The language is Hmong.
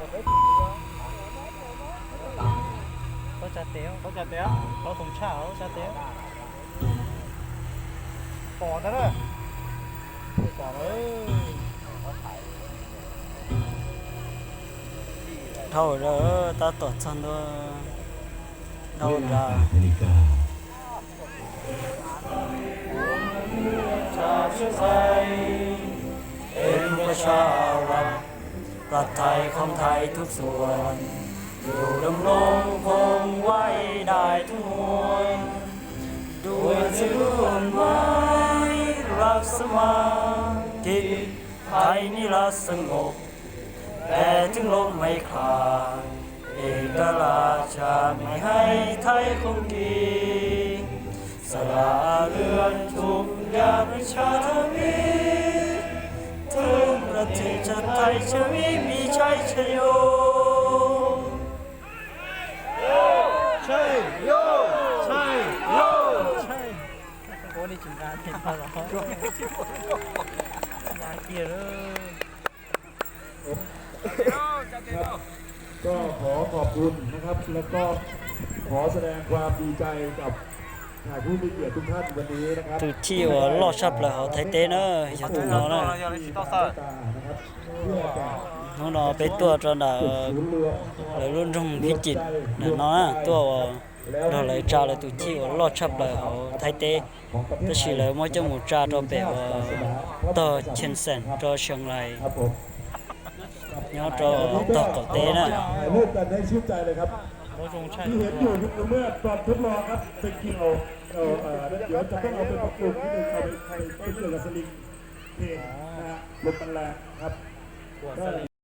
Tsa tes, tsa tes, tsa tes. Pom ntag na. Pom na. Dhau lawm, tab tom txog ntua. Dhau nrad. Em ua sa va, plas thais khom thais thub xuas, dù đồng lông không quay đại thú, đuổi dưới luôn mãi rap sớm mà, thì Thái Nila sân ngộ. Để chứng lốm mây khả, để đó là cha mày hay thấy không đi. Sa la lươn thum ya với cha thơ mi, thương là thể cha thay cha mi mi chạy cha yo. Ua li tsis nqa tes tau los. Nqa kiag lawm. ก็ขอขอบคุณนะครับ แล้วก็ขอแสดงความดีใจกับแขกผู้มีเกียรติทุกท่านวันนี้นะครับ Tus chij uas loj tshaj plaws hauv Thaib teb na, yog tus no na. Hnub no peb tuaj rau ntawm lawv lub nroog Phib Cim ntawm no na, tuaj ua nrog lawv tsa lawv tus chij uas loj tshaj plaws hauv Thaib teb, tab sis lawv muab coj mus tsa rau pem uas tog Cheem Xeem rau Siab Lais, nyob rau tog qaum teb na. ที่เห็นอยู่คือเมื่อตอนทดลองครับ ไปเกี่ยว เอ่อ เดี๋ยวจะต้องเอาไปปรับปรุงนิดนึง เอาไปไปเกี่ยวกับสลิงเครนนะฮะ ลมมันแรงครับ ก็